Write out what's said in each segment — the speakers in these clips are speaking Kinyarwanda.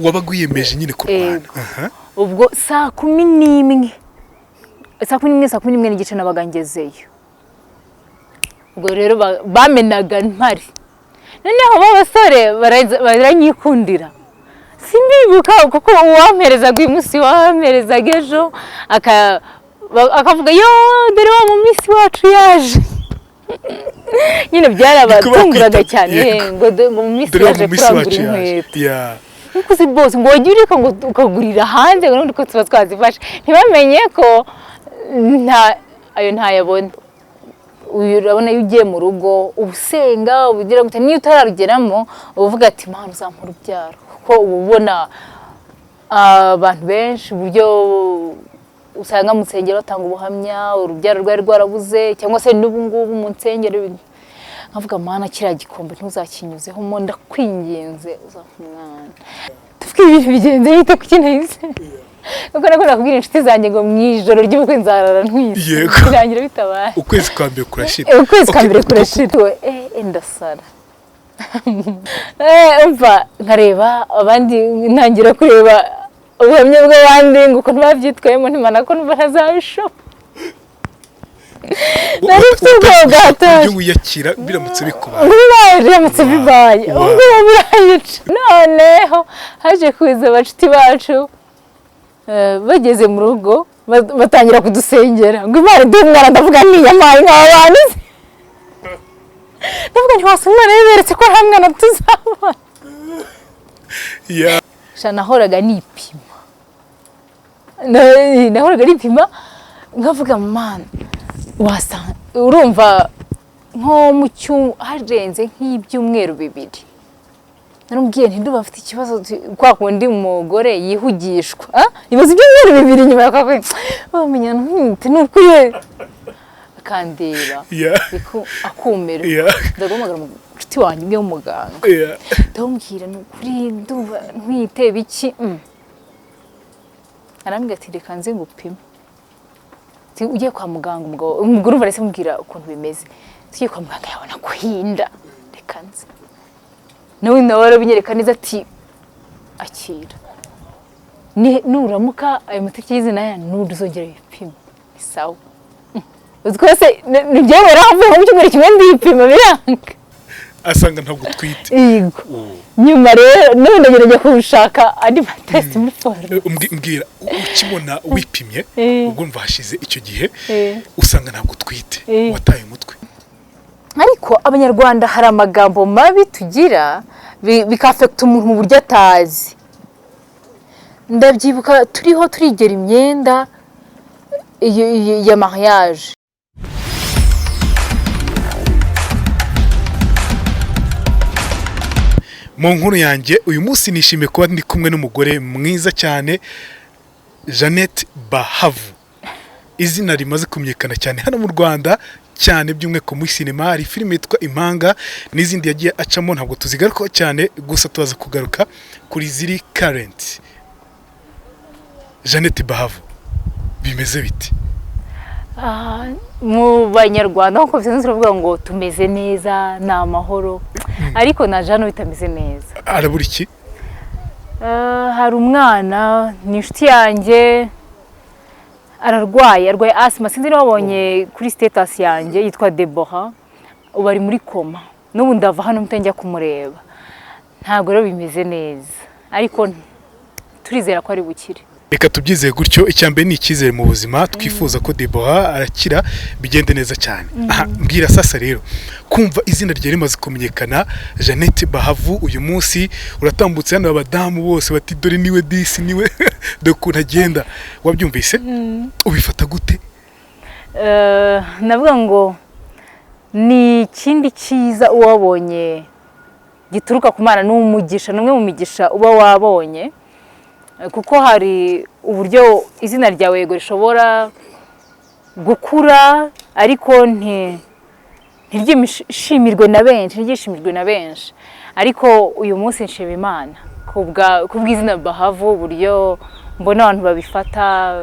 Wabaga wiyemeje nyine kurwana. Yego. Ubwo saa 11, saa 11, 11:30 nabaga ngezeyo. Ubwo rero bamenaga mpari, noneho b'abasore baranyikundira. Simbibuka kuko uwamperezaga uyu munsi wamperezaga ejo akavuga: "Yo, dore wa mu minsi wacu yaje." Nyine byarabatunguraga cyane. Ngo mu minsi Dore wa yaje mu minsi kurangura wacu yaje. inkweto. Nkuko uzi bose ngo wajya ureka ngo ukagurira hanze, ngo n'ubundi ko tuba twazifashe, ntibamenye ko nta ayo ntayabona. Uyu urabona, iyo ugiye mu rugo uba usenga, uba ugira gute, niyo utararugeramo uba uvuga ati: "Mana, uzampa urubyaro," kuko uba ubona abantu benshi, uburyo usanga mu nsengero batanga ubuhamya, urubyaro rwari rwarabuze, cyangwa se n'ubu ngubu mu nsengero. Nkavuga: "Mana, kiriya gikombe ntuzakinyuzeho mo, ndakwinginze uzampa umwana." Tuvuge ibintu bigenze bite, kuki nahise, kuko nakunda kubwira inshuti zanjye ngo mu ijoro ry'ubukwe nzarara ntwite. Birangira bitabaye. Ukwezi kwa mbere kurashira. Ukwezi kwa mbere kurashira, ndasara. Umva, nkareba abandi, ntangira kureba ubuhamya bw'abandi ngo ukuntu babyitwayemo, ntimana ko numva ntazabishobora. Nari mfite ubwoba bwa hatari. Uburyo wiyakira biramutse bikubaye. Bibaye, biramutse bibaye, ubwoba burayica. Noneho haje kuza abacuti bacu, bageze mu rugo batangira kudusengera ngo Imana iduhe umwana. Ndavuga niyamaye nk'aba bantu se? Ndavuga nti wasa umwana yaberetse ko nta mwana tuzabona. Sha, nahoraga nipima. Nahoraga nipima nkavuga: "Mana, wasa." Urumva nko mu cyumweru harenze nk'ibyumweru 2, naramubwiye nti: "Ndumva mfite ikibazo." Kwa kundi umugore yihugishwa, ah? Ibaze ibyumweru 2 nyuma ya kwa bamenya ntwite, ni ukuri akandeba akumira. Ndaguhamagara umucuti wanjye umwe w'umuganga, ndamubwira: "Ni ukuri ndumva ntwite biki." Arambwira ati: "Reka nze ngupime." Ati: "Ugiye kwa muganga." Umugabo, umugore, urumva, arahise amubwira ukuntu bimeze. Tugiye kwa muganga yabona kuhinda. "Reka nze." Nawe arabinyereka neza ati: "Akira. Nuramuka ayo matariki y'izina aya n'undi uzongera wipime." Ni sawa. Twese ntibyemera, havuye mu cyumweru kimwe ndipima biranga. Asanga ntabwo utwite. Yego. Oh. Nyuma rero none ndagerageza kushaka andi ma tests muri farumasi. Mbwira, ukibona wipimye, ubwo mva hashize icyo gihe, usanga ntabwo utwite, wataye umutwe? Ariko Abanyarwanda hari amagambo mabi tugira bikafekita umuntu mu buryo atazi. Ndabyibuka turiho turigera imyenda ya mariage. Mu nkuru yanjye uyu munsi nishimiye kuba ndi kumwe n'umugore mwiza cyane, Jeannette Bahavu, izina rimaze kumenyekana cyane hano mu Rwanda, cyane by'umwihariko muri sinema. Hari filime yitwa Impanga n'izindi yagiye acamo, ntabwo tuzigarukaho cyane, gusa tubaza kugaruka kuri ziri current. Jeannette Bahavu, bimeze biti? Ah, mu Banyarwanda nk'uko bisanzwe turavuga ngo tumeze neza, ni amahoro, ariko naje hano bitameze neza. Arabura iki? Hari umwana, ni inshuti yanjye, ararwaye, arwaye asima. Sinzi niba wabonye kuri status yanjye, yitwa Deborah, ubu ari muri koma. N'ubu ndava hano mpita njya kumureba. Ntabwo rero bimeze neza, ariko turizera ko ari bukire. Reka tubyizeye gutyo. Icya mbere ni icyizere mu buzima. Twifuza ko Deborah arakira, bigende neza cyane. Aha, mbwira sasa rero, kumva izina rye rimaze kumenyekana, Jeannette Bahavu, uyu munsi uratambutse hano, abadamu bose bati: "Dore niwe disi, niwe, dore ukuntu agenda." Wabyumvise ubifata gute? Navuga ngo ni ikindi cyiza uba wabonye gituruka ku Mana, ni umugisha, ni umwe mu migisha uba wabonye. Kuko hari uburyo izina ryawe, yego, rishobora gukura, ariko ntiryishimirwe na benshi, ntiryishimirwe na benshi. Ariko uyu munsi nshima Imana ku bw'izina Bahavu, uburyo mbona abantu babifata,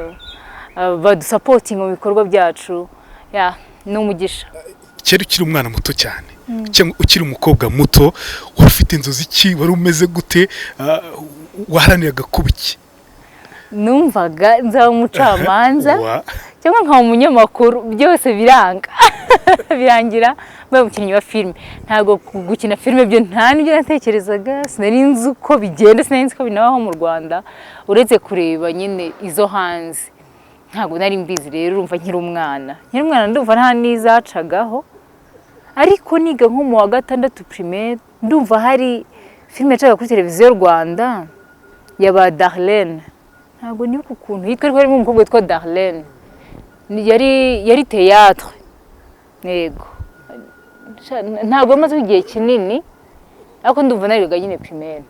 badusupportinga mu bikorwa byacu. Ya, ni umugisha. Kera ukiri umwana muto cyane, cyangwa ukiri umukobwa muto, wari ufite inzozi ki? Wari umeze gute? Ah, Waharaniraga kuba iki? Numvaga nzaba umucamanza cyangwa nkaba umunyamakuru. Byose biranga, birangira mbaye umukinnyi wa filime. Ntabwo gukina filime byo nta n'ibyo natekerezaga, sinari nzi uko bigenda, sinari nzi ko binabaho mu Rwanda, uretse kureba nyine izo hanze, ntabwo nari mbizi. Rero urumva nkiri umwana ndumva nta n'izacagaho, ariko niga nko mu wa gatandatu primaire, ndumva hari filime yacaga kuri Televiziyo Rwanda ya ba Darlene. Ntabwo nibuka ukuntu yitwa, ariko harimo umukobwa witwa Darlene. Yari théâtre, yego. Ntabwo yamazeho igihe kinini, ariko ndumva narigaga nyine primaire.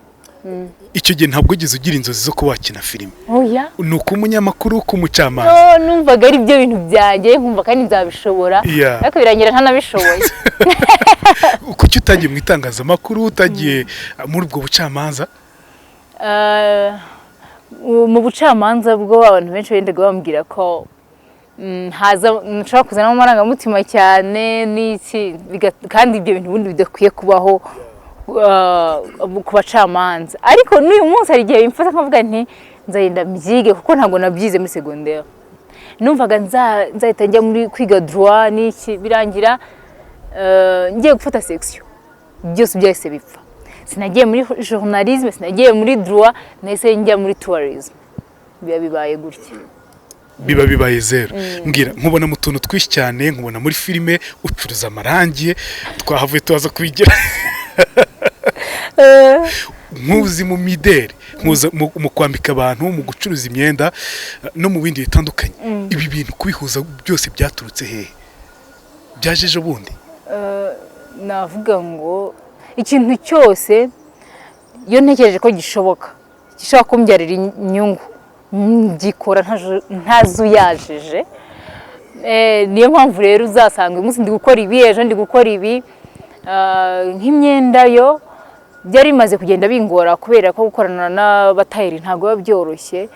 Icyo gihe ntabwo wigeze ugira inzozi zo kuba wakina filime? Oya. Ni ukuba umunyamakuru, ku mucamanza? No, numvaga ari byo bintu byanjye, nkumva kandi nzabishobora, ariko birangira ntanabishoboye. Kuki utagiye mu itangazamakuru, utagiye muri ubwo bucamanza? Mu bucamanza bwo abantu benshi bendaga bambwira ko haza nshobora kuzanamo amarangamutima cyane n'iki, kandi ibyo bintu ubundi bidakwiye kubaho ku bacamanza. Ariko n'uyu munsi hari igihe bimfata nkavuga nti nzagenda mbyige, kuko ntabwo nabyize muri segonderi. Numvaga nzahita njya muri kwiga droit n'iki, birangira ngiye gufata section byose byahise bipfa. Sinagiye muri journalisme, sinagiye muri droit, nahise njya muri tourism, biba bibaye gutya. Biba bibaye zero. Mbwira, nkubona mu tuntu twinshi cyane, nkubona muri filime ucuruza amarangi, twahavuye tubaza kubigira, nkuzi mu mideli, nkuza mu kwambika abantu, mu gucuruza imyenda no mu bindi bitandukanye. Ibi bintu kubihuza byose byaturutse hehe? Byaje ejo bundi? Navuga ngo ikintu cyose iyo ntekereje ko gishoboka, gishobora kumbyarira inyungu, ngikora ntazuyajije. Niyo mpamvu rero uzasanga uyu munsi ndi gukora ibi, ejo ndi gukora ibi. Nk'imyenda yo byari bimaze kugenda bingora, kubera ko gukorana n'abatayeri ntabwo biba byoroshye.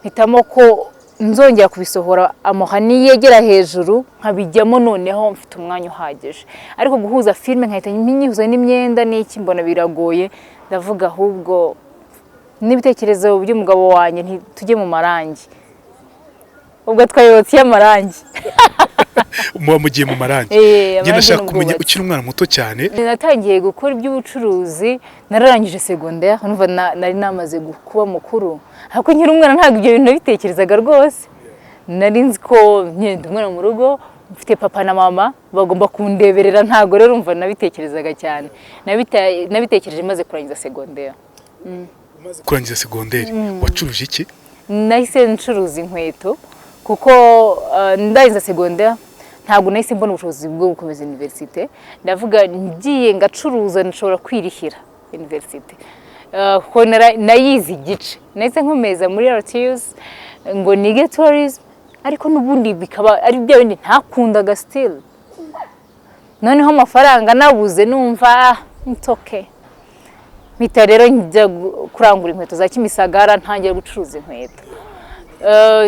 Mpitamo ko nzongera kubisohora amahani yegera hejuru, nkabijyamo noneho mfite umwanya uhagije. Ariko guhuza filime nkahita nyihuza n'imyenda n'iki, mbona biragoye. Ndavuga ahubwo n'ibitekerezo by'umugabo wanjye, ntitujye mu marangi. Ubwo twayobotse iy'amarangi. Muba mugiye mu marangi. Eh, Njye amarangi ndashaka kumenya, n'ubwubatsi. ukiri umwana muto cyane. Natangiye gukora iby'ubucuruzi nararangije secondaire, numva nari namaze kuba mukuru, ariko nkiri umwana ntabwo ibyo bintu nabitekerezaga rwose. Nari nzi ko ngenda umwana mu rugo, mfite papa na mama bagomba kundeberera. Ntabwo rero umva nabitekerezaga cyane. Nabitekereje maze kurangiza secondaire. Kurangiza segonderi wacuruje iki? Nahise ncuruza inkweto, kuko ndangiza secondaire ntabwo nahise mbona ubushobozi bwo gukomeza université. Ndavuga ngiye ngacuruza nshobora kwirihira université, kuko nayize igice. Nahise nkomeza muri RTUS ngo nige tourism, ariko n'ubundi bikaba ari bya bindi ntakundaga still. Noneho amafaranga nabuze, numva ah, it's okay. Mpita rero njya kurangura inkweto za Kimisagara, ntangira gucuruza inkweto.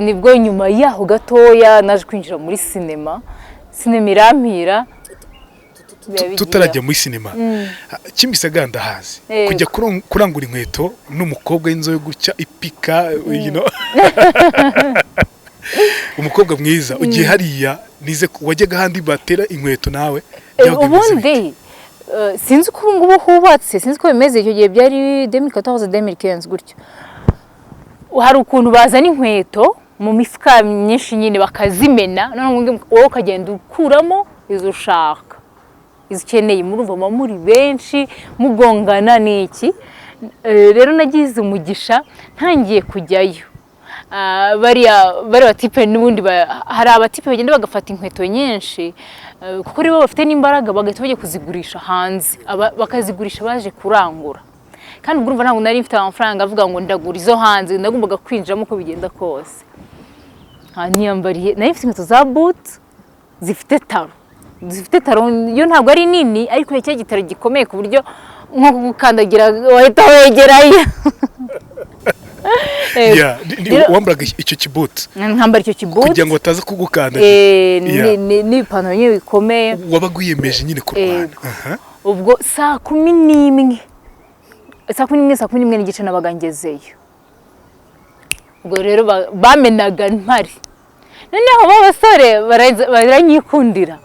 Nibwo nyuma yaho gatoya naje kwinjira muri sinema, sinema irampira, biba bigiye. Tutarajya muri sinema, Kimisagara ndahazi. Yego. Kujya kurangura inkweto n'umukobwa w'inzobe gutya ipika, umukobwa mwiza, ugiye hariya nize wajyaga ahandi batera inkweto nawe, byabaga bimeze bite? Ubundi sinzi uko ubu ngubu hubatse, sinzi uko bimeze. Icyo gihe byari 2014, 2015 gutyo. Hari ukuntu bazana inkweto mu mifuka myinshi nyine, bakazimena, noneho wowe ukagenda ukuramo izo ushaka, izo ukeneye. Murumva muba muri benshi, mugongana n'iki. Rero nagize umugisha ntangiye kujyayo. Bariya batipe n'ubundi hari abatipe bagenda bagafata inkweto nyinshi, kuko rero bafite n'imbaraga, bagahita bajya kuzigurisha hanze, bakazigurisha baje kurangura. Kandi ubwo urumva ntabwo nari mfite amafaranga avuga ngo ndagura izo hanze, nagombaga kwinjiramo uko bigenda kose. Niyambariye, nari mfite inkweto za boot zifite talon, zifite talon yo ntabwo ari nini, ariko cya gitaro gikomeye ku buryo nko kugukandagira wahita wegerayo. Yeah, wambaraga icyo kibuti? Nkambara icyo kibuti. Kugira ngo bataza kugukandagira. N'ibipantaro nyine bikomeye. Wabaga wiyemeje nyine kurwana. Ubwo saa 11 Saa 11, 11:30 nabaga ngezeyo. Ubwo rero bamenaga mpari. Noneho b'abasore baranyikundira,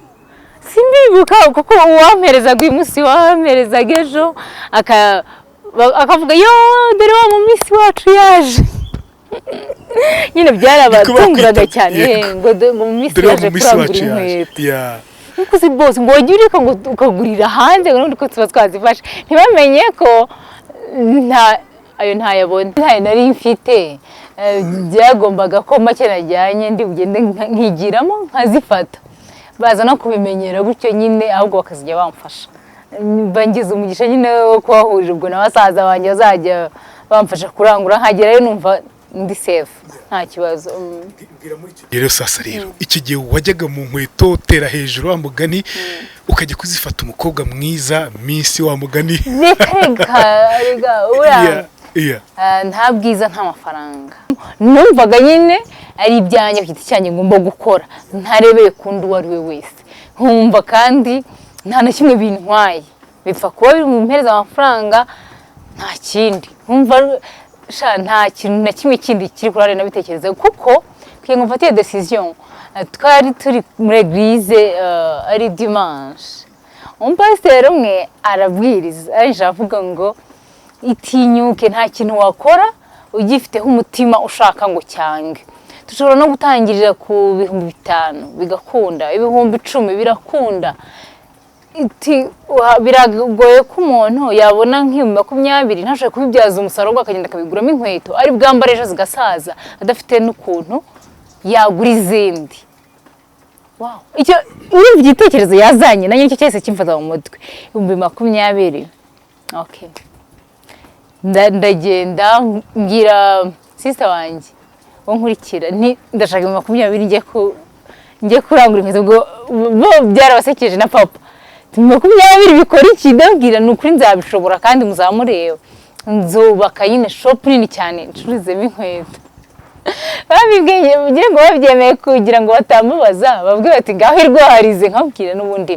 simbibuka kuko uwamperezaga uyu munsi wamperezaga ejo akavuga: "Yo, dore wa mu minsi wacu yaje." Nyine byarabatunguraga bakwita, cyane. Ngo mu minsi Dore wa yaje mu minsi kurangura wacu yaje. inkweto. Nkuko uzi bose ngo wajya ureka ngo ukagurira hanze, ngo n'ubundi ko tuba twazifashe, ntibamenye ko nta ayo ntayabona, ntayo nari mfite. Byagombaga ko make najyanye ndi bugende nkigiramo nkazifata, baza no kubimenyera gutyo nyine, ahubwo bakazijya bamfasha. Bangize umugisha nyine wo kubahurira ubwo na basaza banjye bazajya bamfasha kurangura, nkagerayo numva ndi safe, nta kibazo. Rero sasa rero icyo gihe wajyaga mu nkweto tera hejuru wa mugani, ukajya kuzifata umukobwa mwiza minsi wa mugani. Reka reka reka, uriya Yeah. Nta bwiza nta mafaranga. Numvaga nyine ari ibyanjye ku giti cyanjye ngomba gukora ntarebeye ku undi uwo ari we wese, nkumva kandi nta na kimwe bintwaye, bipfa kuba biri mu mpereza amafaranga, nta kindi. Nkumva sha nta kintu na kimwe kindi kiri kuri nabitekereza, kuko kugira ngo mfate iyo decision, twari turi muri église, ari dimanche, umupasiteri umwe arabwiriza, arangije aravuga ngo: "Itinyuke, nta kintu wakora ugifiteho umutima ushaka ngo cyange. Dushobora no gutangirira ku 5000 bigakunda, 10,000 birakunda." Iti, "Biragoye ko umuntu yabona nk'ibihumbi 20 ntashobore kubibyaza umusaruro, ahubwo akagenda akabiguramo inkweto ari bwambare ejo zigasaza, adafite n'ukuntu yagura izindi." Wow. Icyo urumva igitekerezo yazanye nanjye nicyo cyahise kimfata mu mutwe, 20,000. Okay. Ndagenda mbwira sister wanjye wo nkurikira nti: "Ndashaka 20,000 njye kurangura inkweto." Ubwo bo byarabasekeje na papa. 20,000 bikora iki? Ndabwira: "Ni ukuri nzabishobora kandi muzamureba, nzubaka nyine shop nini cyane ncururizemo inkweto." Babibwiye ngira ngo babyemeye kugira ngo batamubaza, babwire bati: "Ngaho irwarize." Nkabwira n'ubundi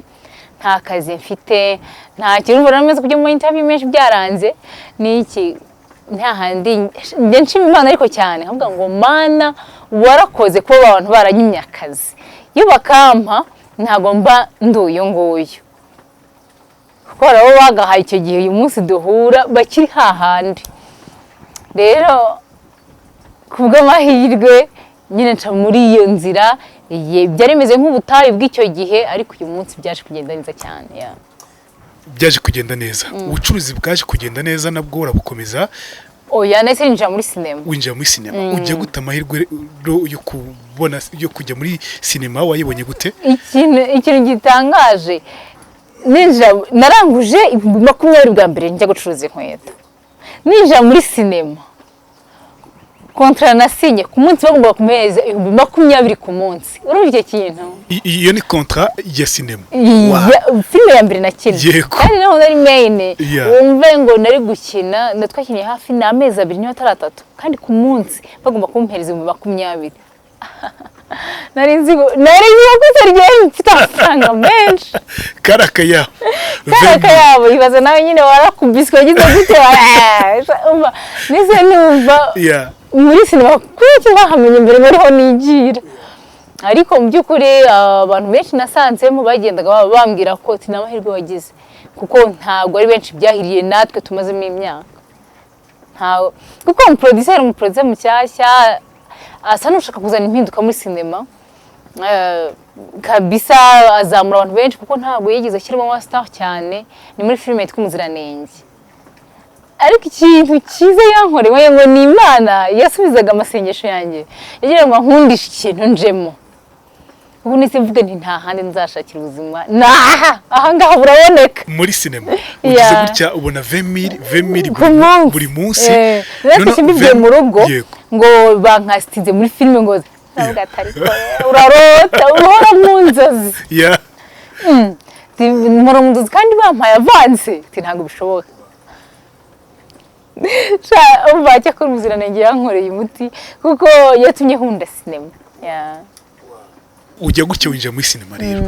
nta kazi mfite, nta kintu, mbona namaze kujya mu interview menshi byaranze ni iki, nta handi. Njye nshima Imana ariko cyane, nkavuga ngo: "Mana, warakoze kuba abantu baranyimye akazi. Iyo bakampa ntabwo mba ndi uyu nguyu," kuko hari abo bagahaye icyo gihe uyu munsi duhura bakiri hahandi. Rero ku bw'amahirwe nyine nca muri iyo nzira. Byari bimeze nk'ubutayu bw'icyo gihe, ariko uyu munsi byaje kugenda neza cyane, yeah. Byaje kugenda neza, ubucuruzi bwaje kugenda neza nabwo urabukomeza? Oya, nahise ninjira muri sinema. Winjira muri sinema, ujya gute amahirwe rero yo kubona yo kujya muri sinema, wayibonye gute? Ikintu gitangaje, ninjira naranguje 20,000 bwa mbere njya gucuruza inkweto. Ninjira muri sinema, contrat nasinye ku munsi bagombaga kumpereza 20,000 ku munsi. Urumva icyo kintu? Iyo ni contrat ya sinema? Wow. Filime ya mbere nakinnye, kandi naho nari main. Wumve ngo nari gukina na twakinnye hafi ni amezi 2 niba atari 3, kandi ku munsi bagomba kumpereza 20,000. Nari nzi ko itarigera mfite amafaranga menshi. Kari akayabo. Kari akayabo. Ibaza nawe nyine, warakubiswe, wagize gute? Umva, nise numva muri sinema kuki ntahamenye mbere ngo ariho nigira. Ariko mu by'ukuri abantu benshi nasanzemo bagendaga bambwira ko ati: "Ni amahirwe wagize," kuko ntabwo ari benshi byahiriye natwe tumazemo imyaka. Ntawe, kuko umuproducer mushyashya asa n'ushaka kuzana impinduka muri sinema. Kabisa azamura abantu benshi, kuko ntabwo yigeze ashyiramo ama star cyane. Ni muri filime yitwa Umuziranenge. Ariko ikintu cyiza yankoreye, ngo ni Imana yasubizaga amasengesho yanjye, yagira ngo ankundishe ikintu njemo. Ubu nise mvuga nti: "Nta handi nzashakira ubuzima, naha ahangaha buraboneka." Muri sinema ugize gutya ubona 20 000, 20 000 ku munsi. Buri munsi. Natwe Noneho mbivuye mu rugo ngo bankasitinze muri filime, ngo ndavuga ati: "Ariko urarota, uhora mu nzozi." Mpora mu nzozi kandi bampaye avance. Ati: "Ntabwo bishoboka." Sha, umva, cyakora Umuziranenge yankoreye umuti, kuko yatumye nkunda sinema. Yeah. Ujya gutya winjira muri sinema rero.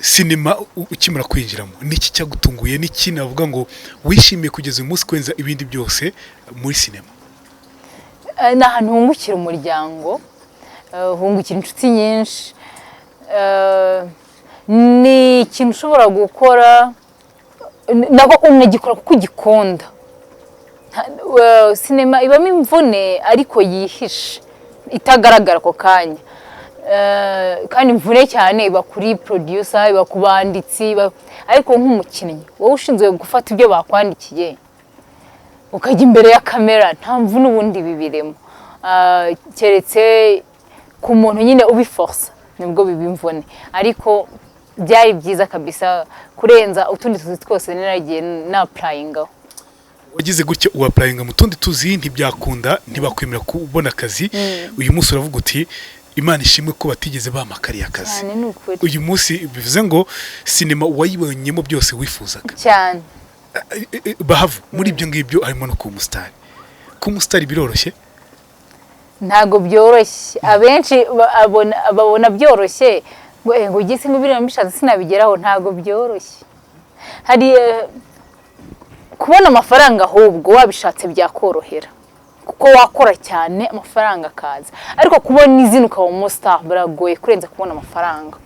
Sinema ukimara kwinjiramo, niki cyagutunguye? Niki navuga ngo wishimiye kugeza uyu munsi kurenza ibindi byose muri sinema? Ni ahantu hungukira umuryango, hungukira inshuti nyinshi. Ni ikintu ushobora gukora nabwo unagikora kuko ugikunda. Sinema ibamo imvune ariko yihishe, itagaragara ako kanya. Kandi imvune cyane iba kuri producer, iba ku banditsi, ariko nk'umukinnyi wowe ushinzwe gufata ibyo bakwandikiye ukajya imbere ya kamera, nta mvune ubundi bibiremo. Keretse ku muntu nyine ubiforsa, nibwo biba imvune. Ariko byari byiza kabisa kurenza utundi tuzi twose naragiye na-applyingaho. Wagize gutya uwa-applyinga mu tundi tuzi, ntibyakunda, ntibakwemera kubona akazi. Uyu munsi uravuga uti: "Imana ishimwe ko batigeze bampa kariya kazi." Cyane, ni ukuri. Uyu munsi bivuze ngo sinema wayibonyemo byose wifuzaga. Cyane. Bahavu, muri ibyo ngibyo harimo no kuba umusitari. Kuba umusitari biroroshye? Ntabwo byoroshye. Abenshi babona byoroshye ngo ngo ugise ngo biriya mbishatse sinabigeraho. Ntabwo byoroshye. Hari kubona amafaranga, ahubwo wabishatse byakorohera kuko wakora cyane amafaranga akaza. Ariko kubona izina ukaba umustar biragoye kurenza kubona amafaranga,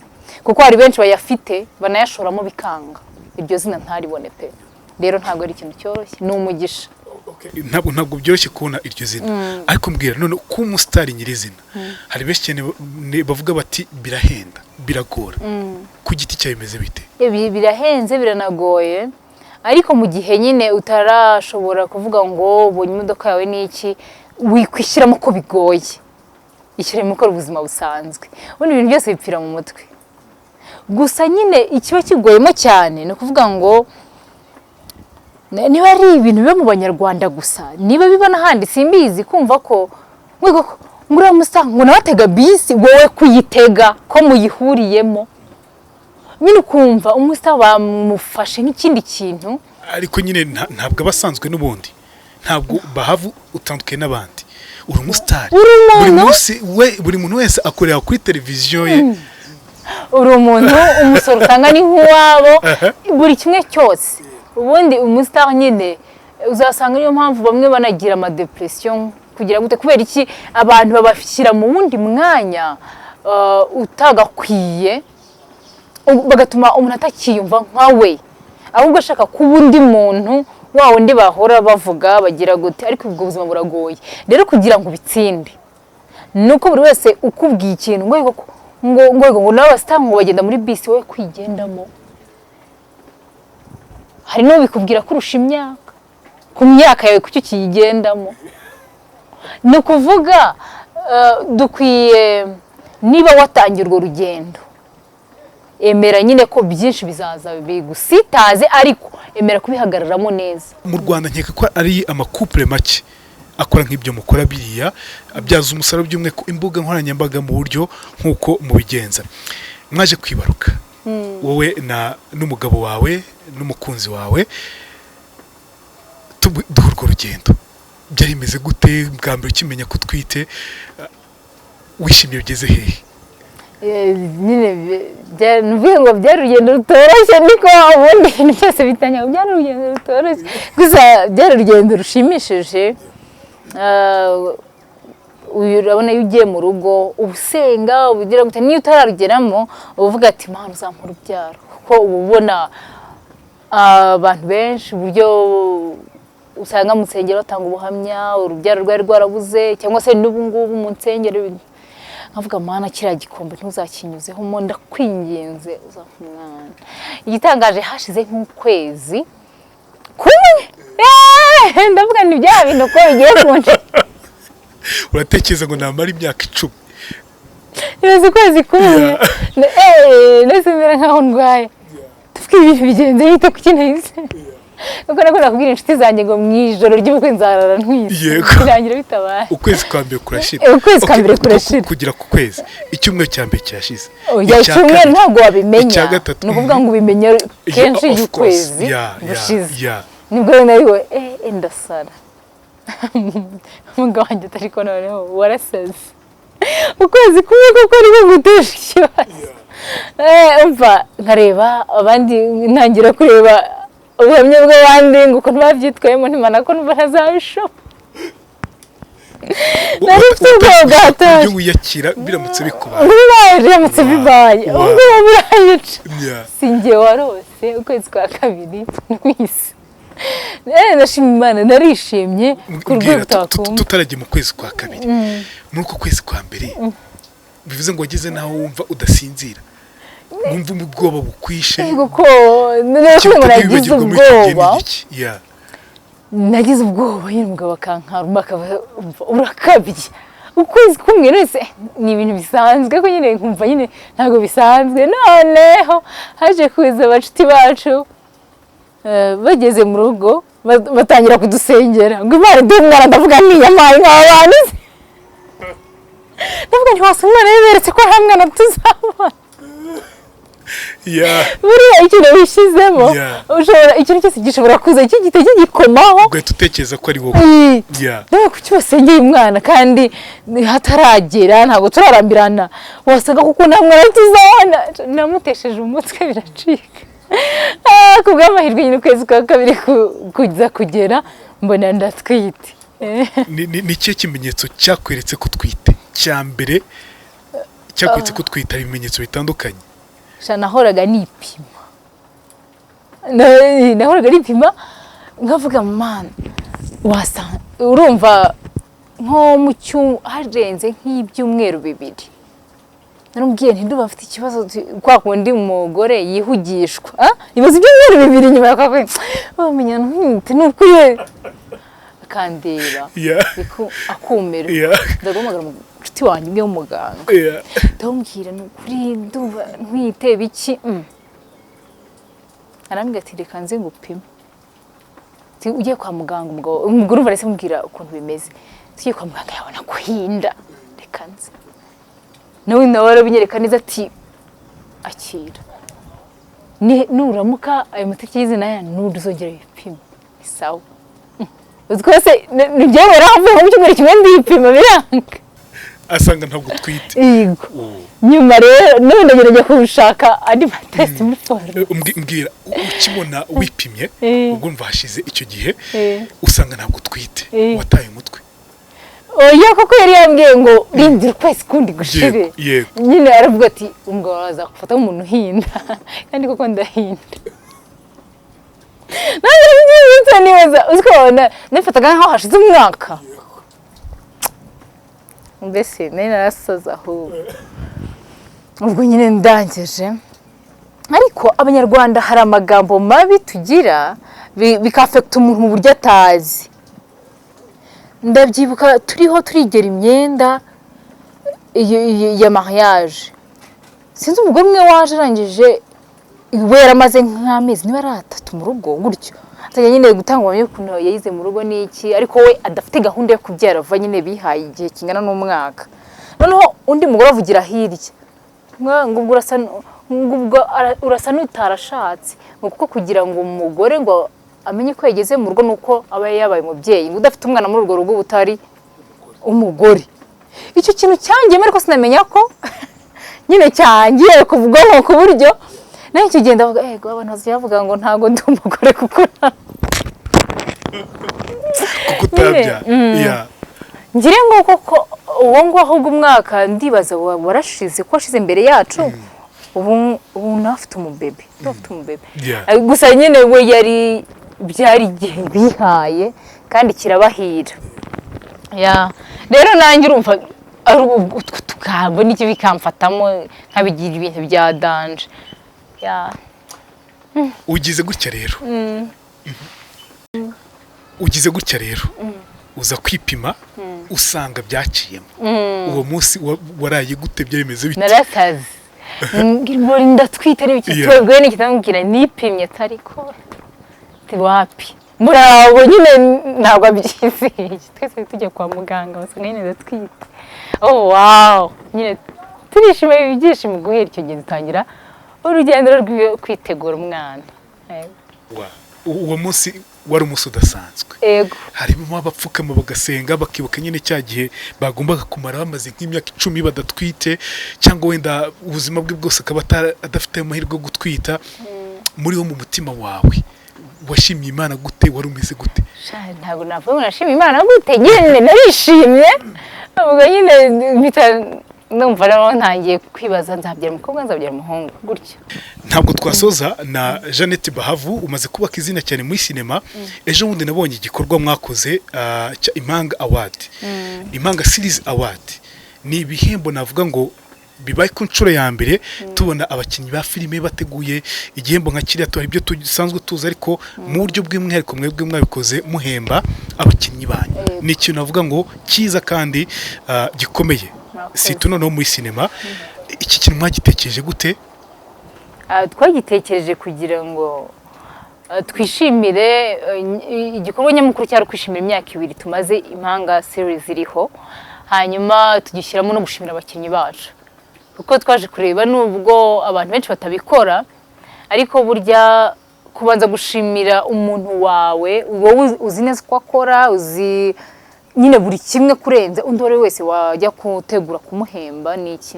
kuko hari benshi bayafite banayashoramo bikanga, iryo zina ntaribone pe. Rero ntabwo ari ikintu cyoroshye, ni umugisha. Ntabwo byoroshye kubona iryo zina, ariko mbwira none, kuba umusitari nyirizina, hari benshi cyane bavuga bati birahenda, biragora. Ku giti cyawe bimeze bite? Ibi birahenze, biranagoye, ariko mu gihe nyine utarashobora kuvuga ngo ubonye imodoka yawe n'iki, wikwishyiramo ko bigoye, ishyiremo ukora ubuzima busanzwe. Ubundi ibintu byose bipfira mu mutwe gusa. Nyine ikiba kigoyemo cyane ni ukuvuga ngo niba ari ibintu biba mu Banyarwanda gusa, niba biba n'ahandi simbizi, kumva ko ngo uriya musa ngo nawe atega bisi, wowe kuyitega ko muyihuriyemo nyine, ukumva umusa bamufashe nk'ikindi kintu. Ariko nyine ntabwo aba asanzwe n'ubundi. Ntabwo Bahavu utandukanye n'abandi, uri umusitari. Uri buri umuntu. munsi we, buri muntu wese akorera kuri televiziyo ye. Uri umuntu, umusoro utanga ni nk'uwabo, buri kimwe cyose. Ubundi umusitari nyine uzasanga niyo mpamvu bamwe banagira amadepression, kugira gute, kubera iki? Abantu babashyira mu wundi mwanya utagakwiye, bagatuma umuntu atakiyumva nka we, ahubwo ashaka kuba undi muntu, wa wundi bahora bavuga bagira gute. Ariko ubwo buzima buragoye. Rero kugira ngo ubitsinde ni uko buri wese ukubwiye ikintu ngo nawe abasitari ngo bagenda muri bisi, wowe kwigendamo. Hari n'ubikubwira kurusha imyaka, ku myaka yawe kuki ukiyigendamo? Ni ukuvuga dukwiye, niba watangiye urwo rugendo, emera nyine ko byinshi bizaza bigusitaze, ariko emera kubihagararamo neza. Mu Rwanda nkeka ko ari amacouple make akora nk'ibyo mukora biriya, abyaza umusaruro by'umwihariko imbuga nkoranyambaga mu buryo nk'uko mubigenza. Mwaje kwibaruka, wowe na n'umugabo wawe n'umukunzi wawe. Duhe urwo rugendo, byari bimeze gute bwa mbere ukimenya ko utwite? Wishimye bigeze hehe? Nyine nuvuge ngo byari urugendo rutoroshye, niko ubundi ibintu byose bitanya. Byari urugendo rutoroshye, gusa byari urugendo rushimishije. Uyu urabona iyo ugiye mu rugo uba usenga, uba ugira gute, niyo utararugeramo uba uvuga ati: "Mana, uzampa urubyaro," kuko uba ubona abantu benshi, uburyo usanga mu nsengero batanga ubuhamya, urubyaro rwari rwarabuze, cyangwa se n'ubu ngubu mu nsengero. Nkavuga: "Mana, kiriya gikombe ntuzakinyuzeho mo, ndakwinginze uzampa umwana." Igitangaje, hashize nk'ukwezi kumwe, ndavuga ni bya bintu ko bigiye kunca. Uratekereza ngo namara imyaka 10? Ibaze ukwezi kumwe, nahise mera nkaho ndwaye. Tuvuge ibintu bigenze bite, kuki nahise, kuko nakunda kubwira inshuti zanjye ngo mu ijoro ry'ubukwe nzarara ntwite. Birangira bitabaye. Ukwezi kwa mbere kurashira. Ukwezi kwa mbere Okay, kurashira. Kugera ku kwezi, icyumweru cya mbere kirashize. Oya, Icya icyumweru kabiri, ntabwo wabimenya. icya gatatu. Ni ukuvuga ngo ubimenya kenshi Yeah, iyo of course. ukwezi gushize. Nibwo rero nariwe ndasara. Umugabo wanjye atari ko noneho warasaze, ukwezi kumwe kuko ariko gutesha ikibazo. Umva, nkareba abandi, ntangira kureba ubuhamya bw'abandi ngo ukuntu babyitwayemo, ntimana ko numva ntazabishobora. Nari mfite ubwoba bwa hatari. Uburyo wiyakira biramutse bikubaye. Bibaye, biramutse bibaye, ubwoba buranyica. Si njye warose ukwezi kwa kabiri ntwise. Ndashima Imana, narishimye ku rwego Mbwira, utakumva. Tutarajya mu kwezi kwa kabiri, muri uko kwezi kwa mbere, bivuze ngo wageze n'aho wumva udasinzira, wumva ubwoba bukwishe? Yego, ko nari ngo nagize wibagirwa muri icyo gihe ubwoba. ni iki? Yeah. Nagize ubwoba nyine, umugabo akankaruma, akaba umva urakabye, ukwezi kumwe wese ni ibintu bisanzwe, ko nyine nkumva nyine ntabwo bisanzwe. Noneho haje kuza abacuti bacu, bageze mu rugo batangira kudusengera ngo Imana iduhe umwana. Ndavuga niyamaye nk'aba bantu se, ndavuga nti wasa umwana yaberetse ko nta mwana tuzabona. Buriya ikintu wishyizemo, ushobora, ikintu cyose gishobora kuza kigita kigikomaho. Ugahita utekereza ko ari wowe. Nawe kuki basengeye umwana kandi hataragera, ntabwo turarambirana, wasanga kuko nta mwana tuzabona. Namutesheje umutwe biracika. Ku bw'amahirwe nyine ukwezi kwa kabiri kuza kugera mbona ndatwite. Ni ikihe kimenyetso cyakweretse ko utwite cya mbere, cyakweretse ko utwite? Hari ibimenyetso bitandukanye. Sha, nahoraga nipima. Nahoraga nipima nkavuga man wasa urumva nko mu cyumweru harenze nk'ibyumweru 2 naramubwiye nti ndumva mfite ikibazo kwa kundi umugore yihugishwa. Ah, ibaze ibyumweru 2 nyuma ya kwa kundi wamenya ntwite, ni ukuri akandeba akumira. Ndaguhamagara umucuti wanjye umwe w'umuganga, ndamubwira ni ukuri ndumva ntwite biki. Arambwira ati reka nze ngupime. Ati, ugiye kwa muganga, umugabo umugore urumva arahise amubwira ukuntu bimeze, tugiye kwa muganga yabona kuhinda, reka nze nawe nawe arabinyereka neza ati akira. Nuramuka ayo matariki y'izina ya ntuzongera wipime, ni sawa. Twese ntibyemera, havuye mu cyumweru kimwe ndipima biranga. Asanga ntabwo utwite. Yego. Oh. Nyuma rero none ndagerageza gushaka andi ma tests muri farumasi. Mbwira, ukibona wipimye, ubwo umva hashize icyo gihe, usanga ntabwo utwite, wataye umutwe? Oya, kuko yari yambwiye ngo rindira ukwezi kundi gushire. Yego yego Nyine aravuga ati umugabo azakufata nk'umuntu uhinda, kandi koko ndahinda. Nanjye mbyibutse nibaza uzi ko nifataga nk'aho hashize umwaka, mbese nari narasaze ahubwo. Ubwo nyine ndangije, ariko Abanyarwanda hari amagambo mabi tugira bikafekita umuntu mu buryo atazi. Ndabyibuka turiho turigera imyenda ya mariage, sinzi umugore umwe waje arangije, we yaramaze nk'amezi niba ari 3 mu rugo gutyo, atajya nyine gutanga ubuhamya ukuntu yayize mu rugo n'iki, ariko we adafite gahunda yo kubyara vuba, nyine bihaye igihe kingana n'umwaka. Noneho undi mugore avugira hirya ngo ubwo urasa ngo ubwo urasa n'utarashatse, ngo kuko kugira ngo umugore ngo amenye ko yageze mu rugo nuko aba yabaye umubyeyi, ngo udafite umwana muri urwo rugo uba utari umugore. Icyo kintu cyangiyemo, ariko sinamenya ko nyine cyangiye ku bwonko, ku buryo nawe icyo gihe ndavuga ego abantu bazajya bavuga ngo ntabwo ndi umugore kuko Kuko utabya. Ngire ngo koko uwo nguwo ahubwo umwaka ndibaza warashize ko washize mbere yacu, ubu nawe afite umubebe, nawe afite umubebe. Gusa nyine we yari byari igihe bihaye kandi kirabahira. Yeah. Rero nanjye urumva ari utwo tugambo n'iki bikamfatamo nkabigira ibintu bya danger. Yeah. Ugize gutya rero, ugize gutya rero uza kwipima usanga byaciyemo. Uwo munsi waraye gute? Byari bimeze bite? Narasaze ngo ndatwite n'ibiki. Twebwe n'iki ndamubwira nipimye atariko wapi murabo nyine ntabwo abyizeye. Twese tujya kwa muganga basanga nyine ndatwite. Oh wow, nyine turishima ibyishimo. Guhera icyo gihe dutangira urugendo rwo kwitegura umwana. Yego. Uwo munsi wari umunsi udasanzwe. Ego. Harimo abapfukama bagasenga, bakibuka nyine cya gihe bagombaga kumara bamaze nk'imyaka 10 badatwite, cyangwa wenda ubuzima bwe bwose akaba adafite amahirwe yo gutwita. Muri wo, mu mutima wawe, washimye Imana gute? Wari umeze gute? Sha, ntabwo navuga ngo nashimye Imana gute. Nyine narishimye, ubwo nyine mpita numva rero ntangiye kwibaza: nzabyara umukobwa, nzabyara umuhungu, gutyo. Ntabwo twasoza na Jeannette Bahavu umaze kubaka izina cyane muri sinema. Ejo bundi nabonye igikorwa mwakoze cya Impanga Award, Impanga Series Award. Ni ibihembo navuga ngo bibaye ku nshuro ya mbere tubona abakinnyi ba filime bateguye igihembo nka kiriya. Tuhari ibyo dusanzwe tuzi, ariko mu buryo bw'umwihariko mwebwe mwabikoze muhemba abakinnyi banyu. Ni ikintu navuga ngo cyiza kandi gikomeye. Murakoze. Si noneho muri sinema, iki kintu mwagitekereje gute? Twagitekereje kugira ngo twishimire igikorwa nyamukuru cyari kwishimira imyaka 2 tumaze Impanga Series iriho, hanyuma tugishyiramo no gushimira abakinnyi bacu, kuko twaje kureba nubwo abantu benshi batabikora, ariko burya kubanza gushimira umuntu wawe wowe uzi neza uko akora, uzi nyine buri kimwe kurenza undi uwo ari we wese wajya gutegura kumuhemba ni iki.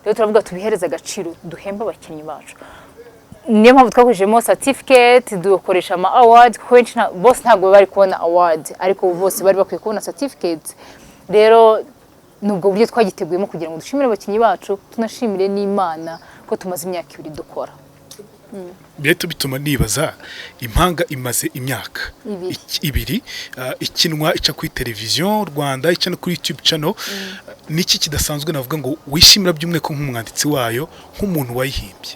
Rero turavuga tubihereze agaciro, duhembe abakinnyi bacu. Niyo mpamvu twakoreshejemo certificate, dukoresha ama award, kuko benshi bose ntabwo bari kubona award, ariko bose bari bakwiye kubona certificate. Rero ni ubwo buryo twagiteguyemo kugira ngo dushimire abakinnyi bacu, tunashimire n'Imana ko tumaze imyaka 2 dukora. Birahita bituma nibaza: Impanga imaze imyaka 2. 2 ikinwa, ica kuri Televiziyo Rwanda, ica no kuri YouTube channel. Niki kidasanzwe navuga ngo wishimira by'umwihariko nk'umwanditsi wayo, nk'umuntu wayihimbye?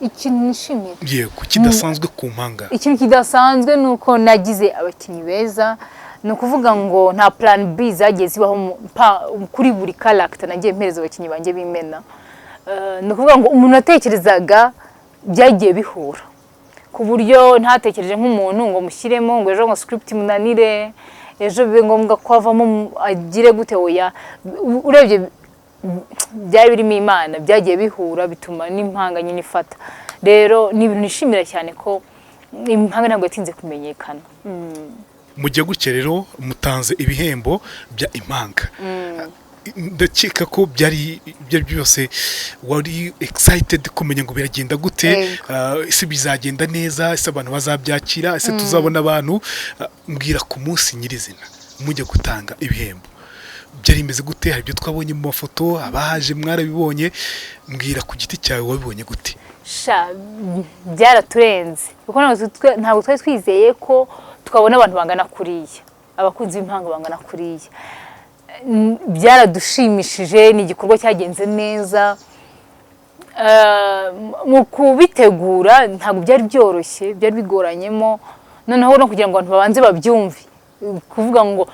Ikintu nishimira? Yego, kidasanzwe ku Mpanga. Ikintu kidasanzwe ni uko nagize abakinnyi beza. Ni ukuvuga ngo nta plan B zagiye zibaho kuri buri character nagiye mpereza abakinnyi banjye b'imena. Ni ukuvuga ngo umuntu watekerezaga byagiye bihura, ku buryo ntatekereje nk'umuntu ngo mushyiremo ngo ejo ngo script imunanire, ejo bibe ngombwa ko avamo agire gute. Oya, urebye byari birimo Imana, byagiye bihura bituma n'Impanga nyine ifata. Rero ni ibintu nishimira cyane ko Impanga ntabwo yatinze kumenyekana. Mujya gutya rero mutanze ibihembo bya Impanga, ndakeka ko byari ibyo byose wari excited kumenya ngo biragenda gute. Yego. Ese bizagenda neza? Ese abantu bazabyakira? Ese tuzabona abantu? Mbwira ku munsi nyirizina mujya gutanga ibihembo byari bimeze gute? Hari ibyo twabonye mu mafoto, abahaje mwarabibonye. Mbwira ku giti cyawe, wabibonye gute? Sha, byaraturenze, kuko ntabwo twari twizeye ko twabona abantu bangana kuriya, abakunzi b'Impanga bangana kuriya. Byaradushimishije, ni igikorwa cyagenze neza. Mu kubitegura ntabwo byari byoroshye, byari bigoranyemo, noneho no kugira ngo abantu babanze babyumve, kuvuga ngo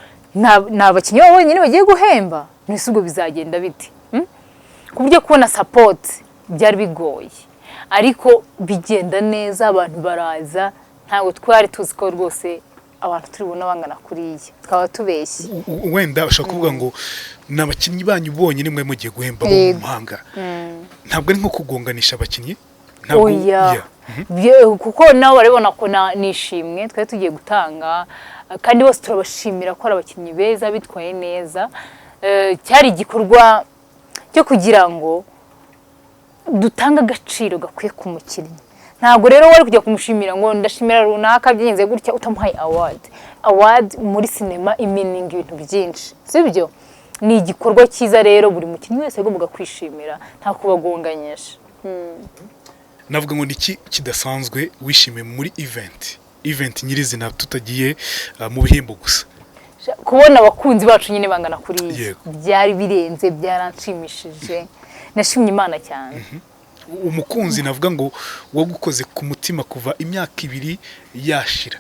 ni abakinnyi babo bonyine bagiye guhemba, mbese ubwo bizagenda bite? Ku buryo kubona support byari bigoye, ariko bigenda neza, abantu baraza. Ntabwo twari tuzi ko rwose abantu turi bubone bangana kuriya, twaba tubeshye. Wenda ushobora kuvuga ngo ni abakinnyi banyu bonyine mwe mugiye guhemba bo mu Mpanga. Ntabwo ari nko kugonganisha abakinnyi? Ntabwo? Oya. Yeah. Kuko nabo barabibona ko nishimwe twari tugiye gutanga, kandi bose turabashimira ko ari abakinnyi beza bitwaye neza. Cyari igikorwa cyo kugira ngo dutange agaciro gakwiye ku mukinnyi. Ntabwo rero wari kujya kumushimira ngo ndashimira runaka byagenze gutya utamuhaye award. Award muri sinema imeaninga ibintu byinshi, sibyo? Ni igikorwa cyiza rero, buri mukinnyi wese yagombaga kwishimira, nta kubagonganyisha. Navuga ngo ni iki kidasanzwe wishimiye muri event nyirizina, tutagiye mu bihembo gusa? Kubona abakunzi bacu nyine bangana kuriya byari birenze, byaranshimishije, nashimye Imana cyane. Umukunzi navuga ngo wagukoze ku mutima kuva imyaka 2 yashira,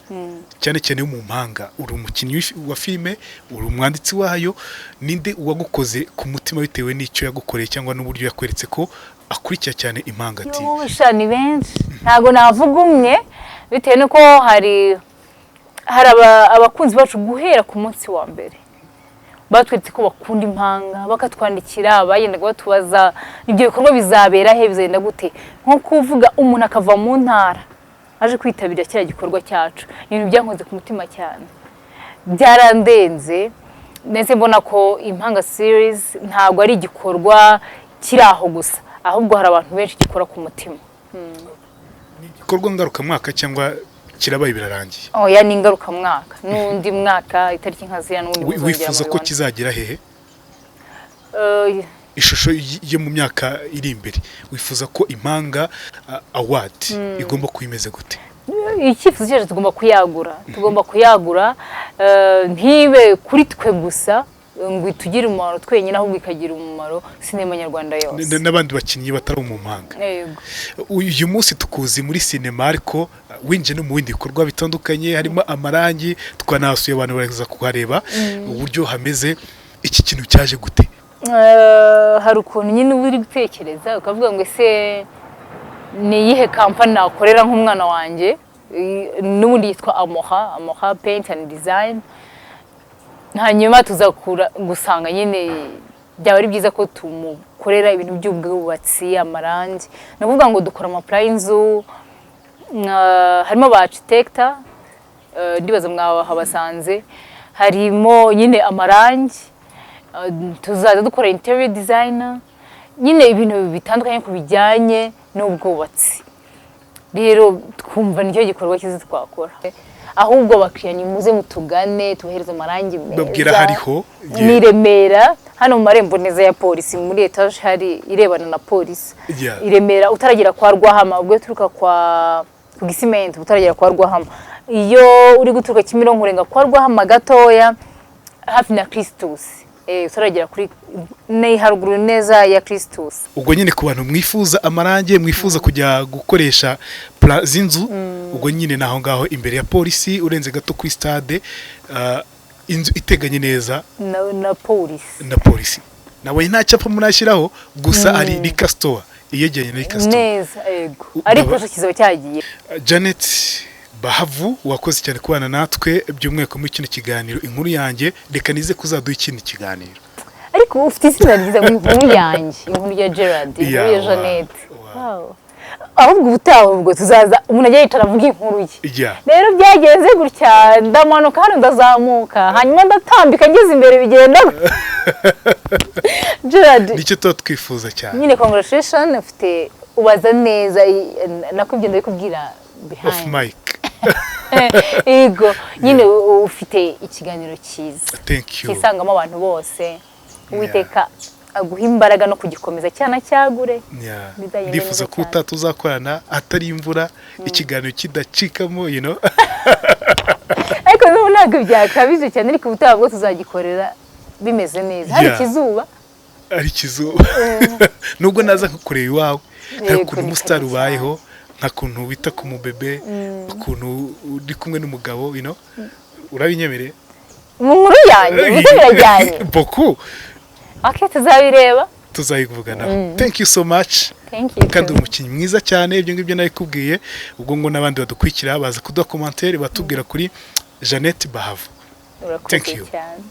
cyane cyane yo mu Mpanga, uri umukinnyi wa filime, uri umwanditsi wayo, ninde wagukoze ku mutima bitewe n'icyo yagukoreye cyangwa n'uburyo yakweretse ko akurikira cyane Impanga TV? Yoo, sha, ni benshi, ntabwo navuga umwe, bitewe n'uko hari abakunzi bacu guhera ku munsi wa mbere batweretse ko bakunda Impanga, bakatwandikira, bagendaga batubaza ibyo bikorwa bizabera he, bizagenda gute, nko kuvuga umuntu akava mu ntara. Aje kwitabira kiriya gikorwa cyacu. Ni ibintu byankoze ku mutima cyane, byarandenze. Ndetse mbona ko Impanga Series ntabwo ari igikorwa kiri aho gusa, ahubwo hari abantu benshi gikora ku mutima. Ni igikorwa ngarukamwaka cyangwa kirabaye birarangiye? Oya, ni ingarukamwaka. N'undi mwaka itariki nka ziriya n'ubundi muzongera Wifuza ko mubibone. kizagera hehe? Ishusho yo mu myaka iri imbere, wifuza ko Impanga Award igomba kuba imeze gute? Icyifuzo cyacu, tugomba kuyagura, ntibe kuri twe gusa ngo itugire umumaro twenyine, ahubwo ikagira umumaro sinema nyarwanda yose. N'abandi bakinnyi batari mu mpanga. Yego. Uyu munsi tukuzi muri sinema, ariko winjiye no mu bindi bikorwa bitandukanye, harimo amarangi. Twanahasuye, abantu baraza kuhareba uburyo hameze. Iki kintu cyaje gute? Hari ukuntu nyine uba uri gutekereza ukavuga ngo: "Ese ni iyihe kampani nakorera nk'umwana wanjye?" N'ubundi yitwa Amoha Paint and Design. Hanyuma tuzakura gusanga nyine byaba ari byiza ko tumukorera ibintu by'ubwubatsi, amarangi. Ni ukuvuga ngo dukora ama plan y'inzu, harimo ba architect, ndibaza mwahabasanze, harimo nyine amarangi, tuzaza dukora interior designer, nyine ibintu bitandukanye ku bijyanye n'ubwubatsi. Rero twumva nicyo gikorwa cyiza twakora. Ahubwo abakiriya nimuze mutugane, tubahereze amarangi meza. Babwira hariho. Ni i Remera, hano mu marembo neza ya polisi, muri etaje hari irebana na polisi. I Remera utaragera kwa Rwahama, ubwo uturuka kwa ku Gisimenti utaragera kwa Rwahama, iyo uri guturuka Kimironko urenga kwa Rwahama gatoya, hafi na Christus, utaragera kuri, ni haruguru neza ya Christus. Ubwo nyine ku bantu mwifuza amarangi, mwifuza kujya gukoresha plan z'inzu, ubwo nyine ni aho ngaho imbere ya polisi, urenze gato kuri stade, inzu iteganye neza na polisi. Na polisi. Nabonye nta cyapa murashyiraho, gusa ari Rika Store, iyegeranye na Rika Store. Neza, yego, ariko ejo kizaba cyagiye. Janet Bahavu, wakoze cyane kubana natwe, by'umwihariko muri kino kiganiro Inkuru Yanjye. Reka nize kuzaduha ikindi kiganiro. Ariko ufite izina ryiza ngo Inkuru Yanjye, inkuru ya Gerard, inkuru ya Jeannette. Wow. Ahubwo ubutaha ubwo tuzaza umuntu ajya yicara avuga inkuru ye. Rero byagenze gutya, ndamanuka hano, ndazamuka, hanyuma ndatambika, ngeze imbere bigenda gutya. Gerard, Nicyo tuba twifuza cyane. Nyine congratulation, ufite ubaza neza, nakubwiye, ndabikubwira Off behind. mic. Yego, nyine ufite ikiganiro cyiza Thank you. kisangamo abantu bose. Uwiteka aguha imbaraga no kugikomeza cyane, cyagure. Bizagenda Ndifuza neza ko cyane. utaha tuzakorana atari imvura, ikiganiro kidacikamo. Ariko n'ubu ntabwo byakabije cyane, ariko ubutaha bwo tuzagikorera bimeze neza, hari ikizuba. Ari ikizuba, nubwo naza nkakureba iwawe nta Yego, kuntu ni umusitari kare. ubayeho, nta kuntu wita ku mubebe, ukuntu uri kumwe n'umugabo, urabinyemereye? Mu nkuru yanjye ndetse birajyanye. Boku. Ok, tuzabireba. Tuzabivuganaho. Thank you so much. Thank you. Kandi uri umukinnyi mwiza cyane, ibyo ngibyo nabikubwiye. Ubwo ngo n'abandi badukurikira baza kuduha commentaire, batubwira kuri Jeannette Bahavu. Urakoze Thank you. cyane.